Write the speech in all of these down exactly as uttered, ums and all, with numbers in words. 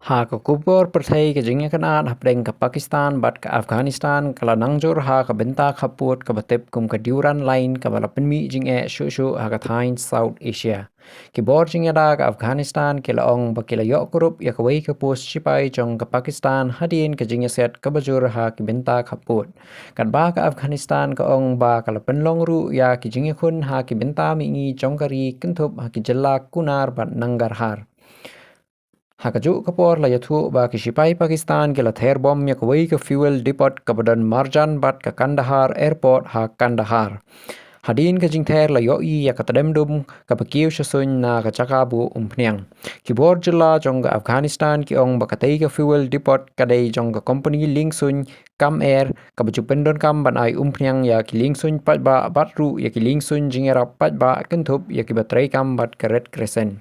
Ha ka khubor pyrthei, ka jingïakynad hapdeng ka Pakistan bad ka Afghanistan ka la nang jur ha ka bynta khappud kaba tip kum ka Durand Line, kaba la pynmih jingeh shuh shuh ha ka thaiñ South Asia. Ki bor jingïada ka Afghanistan ki la ong ba ki la ïoh kurup ïa kawei ka post shipai jong ka Pakistan hadien ka jingïasiat kaba jur ha ki bynta khappud. Katba ka Afghanistan ka ong ba ka la pynlong ruh ïa ki jingïakhun ha ki bynta mihngi jong ka ri, kynthup ha ki jylla Kunar bad Nangarhar. Ha kajuh ka por, la ïathuh ba ki shipai Pakistan ki la ther bom ïa kawei ka fuel depot kaba don marjan bad ka Kandahar Airport ha Kandahar. Hadien ka jingther, la ïohi ïa ka tdem dum kaba kiew sha suiñ na ka jaka buh umphniang. Ki bor jylla jong ka Afghanistan ki ong ba katei ka fuel depot ka dei jong ka kompani liengsuiñ Kam Air, kaba ju pyndonkam ban ai umphniang ïa ki liengsuiñ paidbah bad ruh ïa ki liengsuiñ jingïarap paidbah, kynthup ïa kiba treikam bad ka Red Crescent.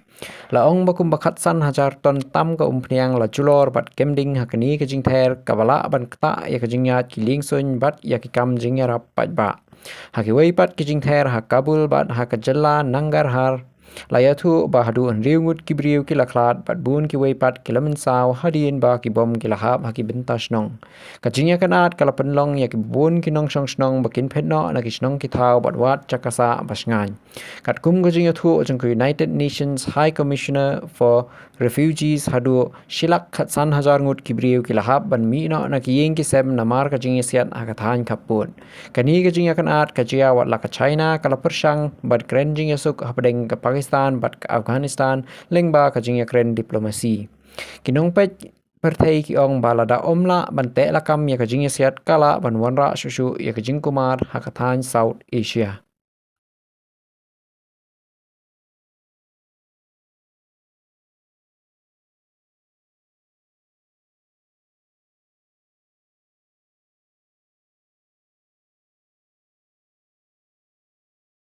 La ong ba kumba khatsan hajar ton tam ka umphniang la julor bad kem ding ha kane ka jingther, kaba lah ban ktah ïa ka jingïaid ki liengsuiñ bad ïa ki kam jingïarap paidbah. Ha kiwei pat ki jingther ha Kabul bad ha ka jylla Nangarhar, la ïathuh ba haduh hynriew ngut ki briew ki la khlad bad bun kiwei pat ki la mynsaw hadien ba ki bom ki la hap ha ki bynta shnong. Ka jingïakynad ka la pynlong ïa ki bun ki nongshong shnong ba kin phet noh na ki shnong ki thaw bad wad jaka sah ba shngaiñ. Katkum ka jingïathuh jong ka United Nations High Commissioner for Refugees, haduh shi lak khatsan hajar ngut ki briew ki la hap ban mih noh na ki ïing ki sem namar ka jingïasiat ha ka thaiñ khappud. Kane ka jingïakynad ka jia wat la ka China ka la pyrshang ban kren jingïasuk hapdeng ka Pakistan bad ka Afghanistan lyngba ka jingïakren diplomasi. Ki nongpeit pyrthei ki ong ba lada ym lah ban teh lakam ïa ka jingïasiat, ka lah ban wanrah shuh shuh ïa ka jingkumar ha ka thaiñ South Asia.